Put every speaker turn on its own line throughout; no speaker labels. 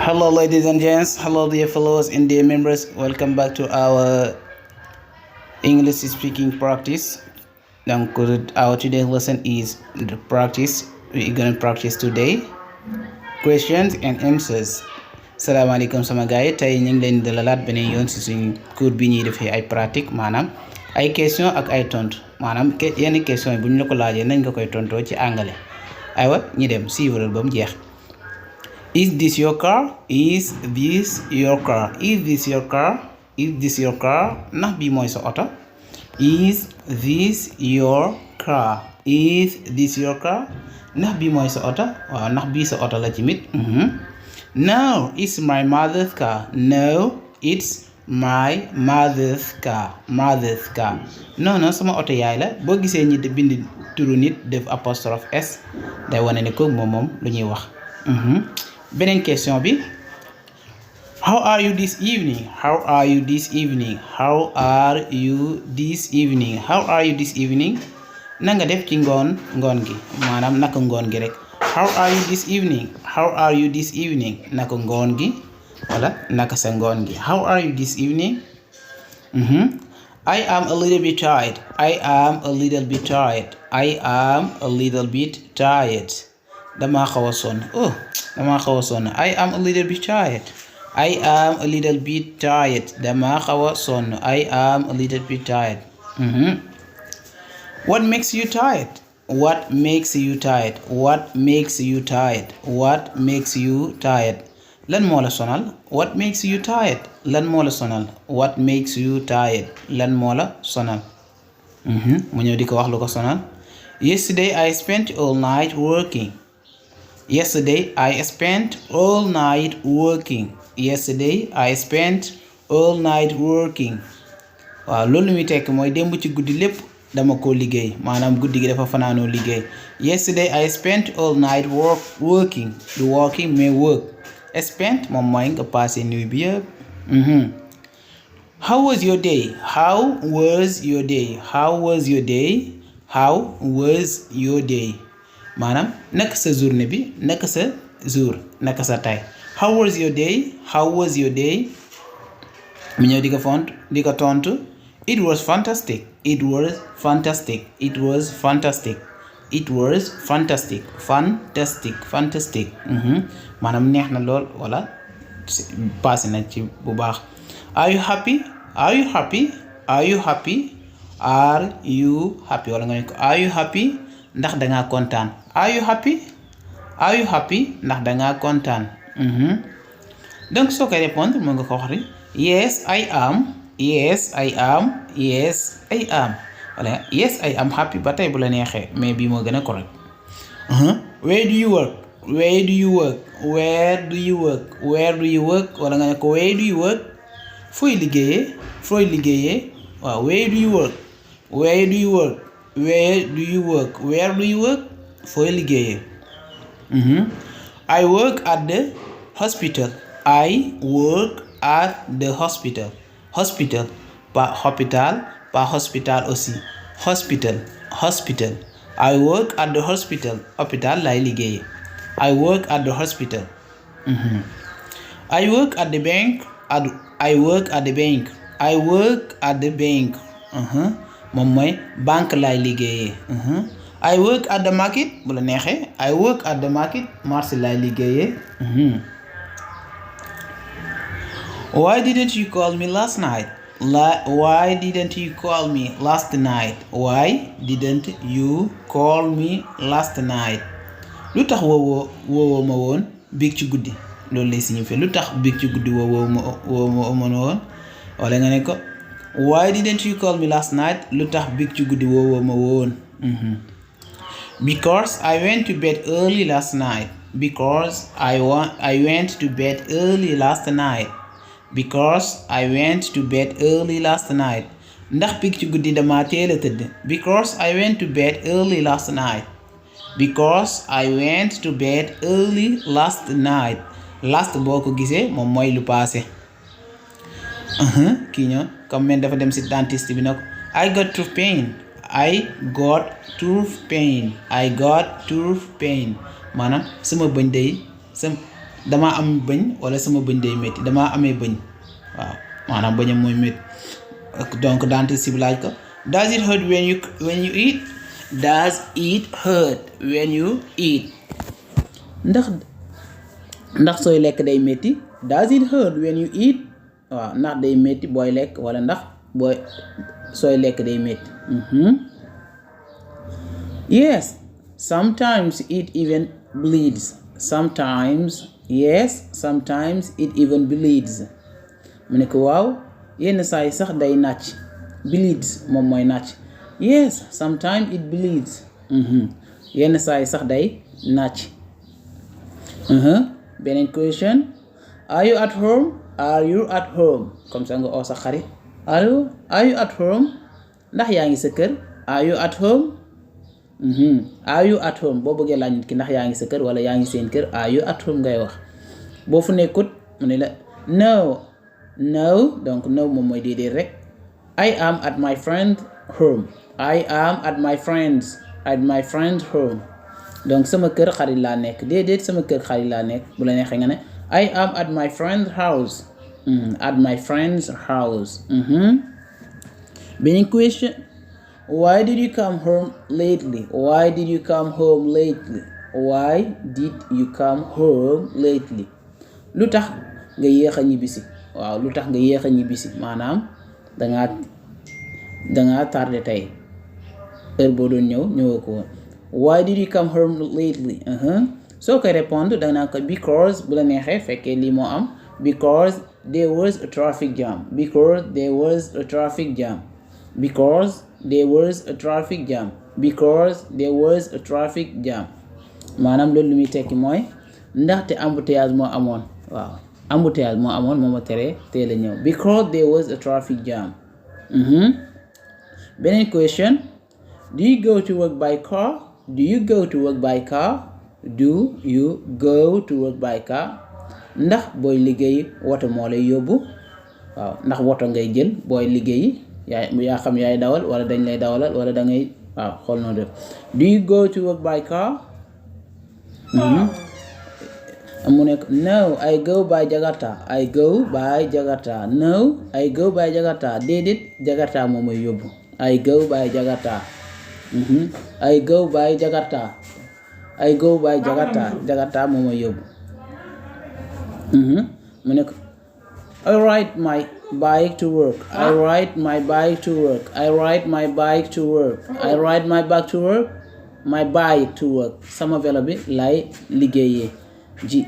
Hello, ladies and gents. Hello, dear followers and dear members. Welcome back to our English speaking practice. Our today's lesson is the practice. We're gonna practice today questions and answers. Salaamaaleykum sama gars yi tey ñu ngi leen di dalalaat beneen yoon ci suñu cours bi ñuy defee ay pratique maanaam ay question ak ay tontu maanaam yenn question yi bu ñu la ko laajee nañ nga koy tontoo ci anglais aywa ñu dem suivre ba mu jeex. Is this your car? Is this your car? Is this your car? Is this your car? Ndax bii mooy sa oto. Is this your car? Is this your car? Ndax bii mooy sa oto. Waaw ndax bii sa oto la tamit. No, it's my mother's car. No, it's my mother's car. Mother's car. Non sama oto yaay la boo gisee ñi di bind turu nit def apostrophe s day wane ne ko moom lu ñuy wax. Beneen question bi. How are you this evening? How are you this evening? How are you this evening? How are you this evening? Na nga def ci ngoon gi maanaam naka ngoon gi rek. How are you this evening? How are you this evening? Naka ngoon gi wala naka sa ngoon gi. How are you this evening? I am a little bit tired. I am a little bit tired. I am a little bit tired. Dama xaw a sonn. I am a little bit tired. I am a little bit tired. Dama xaw a sonn. I am a little bit tired. What makes you tired? What makes you tired? What makes you tired? What makes you tired? Lan moo la sonal? What makes you tired? Lan moo la sonal? What makes you tired? Lan moo la sonal? Mu ñëw di ko wax lu ko sonal. Yesterday I spent all night working. Yesterday I spent all night working. Yesterday I spent all night working. Waaw loolu muy tekk mooy démb ci guddi lépp dama ko liggéey maanaam guddi gi dafa fanaanoo liggéey. Yesterday I spent all night working. Du working mais work. Spent moom mooy nga passé nuit bi yëpp. How was your day? How was your day? How was your day? How was your day? maanaam naka sa journée bi naka sa jour naka sa tay. How was your day? How was your day? mu ñëw di ko tontu. It was fantastic. It was fantastic. It was fantastic. It was fantastic. Fantastic. maanaam neex na lool wala passé na ci bu baax. Are you happy? Are you happy? Are you happy? Are you happy? wala nga ne ko are you happy? Ndax dangaa kontaan. Are you happy? Are you happy? Ndax dangaa kontaan. Donc soo koy répondre mën nga ko wax rek yes I am. Yes I am. Yes I am. Wala yes I am happy ba tey bu la neexee mais bii moo gën a correct. Where do you work? Where do you work? Where do you work? Where do you work? wala nga ne ko where do you work? Fooy liggéeyee? Waaw where do you work? Where do you work? Where do you work? Where do you work? Fooy liggéeyee. I work at the hospital. I work at the hospital. Hospital, pas hôpital, pas hospital aussi. Hospital. I work at the hospital. Hôpital lay liggéeyee. I work at the hospital. I work at the bank. I work at the bank. I work at the bank. moom mooy banque lay liggéeyee. I work at the market bu la neexee. I work at the market marché lay liggéeyee. Why didn't you call me last night? Why didn't you call me last night? Why didn't you call me last night? Lu tax woowoo ma woon biig ci guddi loolu lay signifie lu tax biig ci guddi woowoo ma woon wala nga ne ko why didn't you call me last night? Lu tax biig ci guddi woowoo ma woon. Because I went to bed early last night. Because I went to bed early last night. Because I went to bed early last night. Ndax biig ci guddi dama teel a tëdd. Because I went to bed early last night. Because I went to bed early last night. Last boo ko gisee moom mooy lu passé. Kii ñëw comme men dafa dem ci dentiste bi nag I got tooth pain. I got tooth pain. I got tooth pain. maanaam sama bëñ day damaa am bëñ wala sama bëñ day métti damaa amee bëñ waaw maanaam bëñam mooy métti donc dentiste bi laaj ko does it hurt when you eat does it hurt when you eat ndax sooy lekk day métti does it hurt when you eat waaw ndax day métti booy lekk wala ndax sooy lekk day métti yes sometimes it even bleeds sometimes it even bleeds mu ne ko waaw yenn saa yi sax day nàcc bleeds moom mooy nàcc yes sometimes it bleeds yenn saa yi sax day nàcc beneen question are you at home comme ça nga oo sa xarit allo are you at home ndax yaa ngi sa kër are you at home are you at home boo bëggee laaj nit ki ndax yaa ngi sa kër wala yaa ngi seen kër are you at home ngay wax boo fu nekkut mu ne la no donc no moom mooy déedéet rek I am at my friend's home donc sama kër xarit laa nekk déedéet sama kër xarit laa nekk bu la neexee nga ne I am at my friend's house beneen question why did you come home lately lu tax nga yéex a ñibbisi waaw lu tax nga yéex a ñibbisi maanaam dangaa tardé tey heure boo doon ñëwoo ko woon why did you come home lately soo koy répondre danga naan ko because bu la neexee fekkee lii moo am because there was a traffic jam maanaam loolu lu muy tekki mooy ndaxte embouteillage moo amoon waaw embouteillage moo amoon moo ma teree teel a ñëw because there was a traffic jam beneen question do you go to work by car ndax booy liggéey woto moo lay yóbbu waaw ndax woto ngay jël booy liggéey yaa xam yaay dawal wala dañ lay dawalal wala da ngay waaw xool noo def do you go to work by car mu nekk no I go by Jakarta déedéet Jakarta moo may yóbbu I go by Jakarta Jakarta moo may yóbbu mu nekk I ride my bike to work sama vélo bi lay liggéeyee ji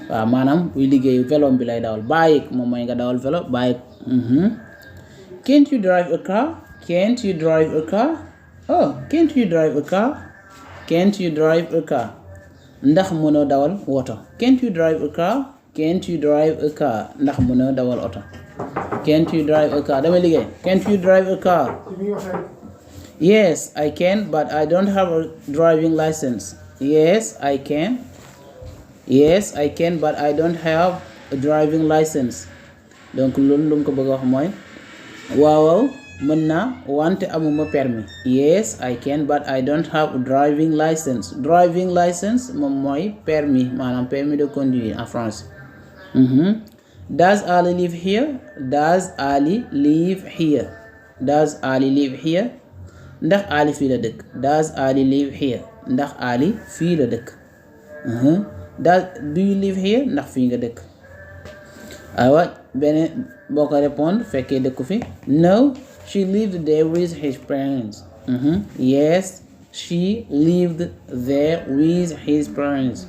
waaw maanaam buy liggéey vélo bi lay dawal bike moom mooy nga dawal vélo bike can't you drive a car ndax mënoo dawal woto can't you drive a car ndax mënoo dawal oto can't you drive a car damay liggéey can't you drive a car yes I can but I don't have a driving license yes I can but I don't have a driving license donc loolu lu mu ko bëgg a wax mooy waaw mën naa wante amuma permis yes I can but I don't have a driving license moom mooy permis maanaam permis de conduire en français does Ali live here ndax Ali fii la dëkk does Ali live here ndax Ali fii la dëkk do you live here ndax fii nga dëkk aywa beneen boo ko répondre fekkee dëkku fi no she lived there with his parents yes she lived there with his parents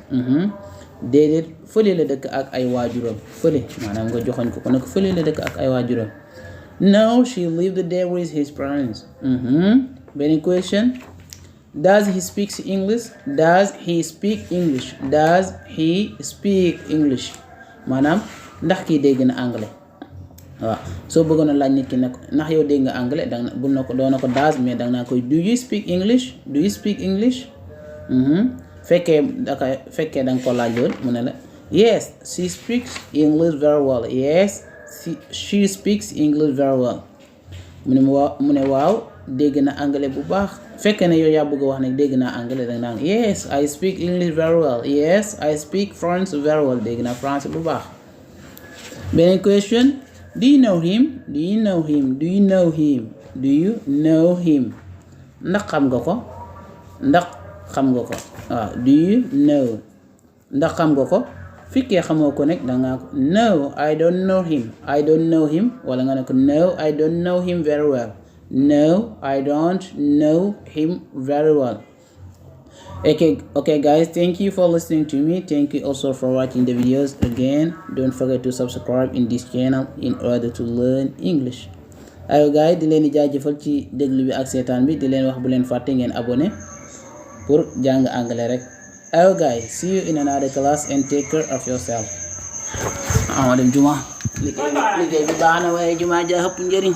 déedéet fële la dëkk ak ay waajuram fële maanaam nga joxoñ ko nag fële la dëkk ak ay waajuram no she lived there with his parents beneen question does he speak English maanaam ndax kii dégg na anglais waaw soo bëggoon a laaj nit ki nag ndax yow dégg nga anglais danga bul na ko doona ko does mais danga naa koy do you speak English fekkee danga ko laaj loolu mu ne la yes she speaks English very well mu ne waaw dégg na anglais bu baax fekkee ne yow yaa bëgg a wax nag dégg naa anglais da nga naan yes I speak English very well, yes I speak French very well, dégg naa français bu baax. beneen question, do you know him, do you know him, do you know him, do you know him, ndax xam nga ko, ndax xam nga ko. waaw do you know, ndax xam nga ko. fekkee xamoo ko nag da nga ko no I don't know him, I don't know him, wala nga ne ko no I don't know him very well, no I don't know him very well. Okay guys, thank you for listening to me. Thank you also for watching the videos. Again, don't forget to subscribe in this channel in order to learn English. ayo guys, di leen di jaajëfal ci déglu bi ak seetaan bi, di leen wax bu leen fàtte ngeen abonné pour jàng anglais rek. ayo guys, see you in another class and take care of yourself. dem juma liggéey bi baax na waaye juma ja ëpp njëriñ.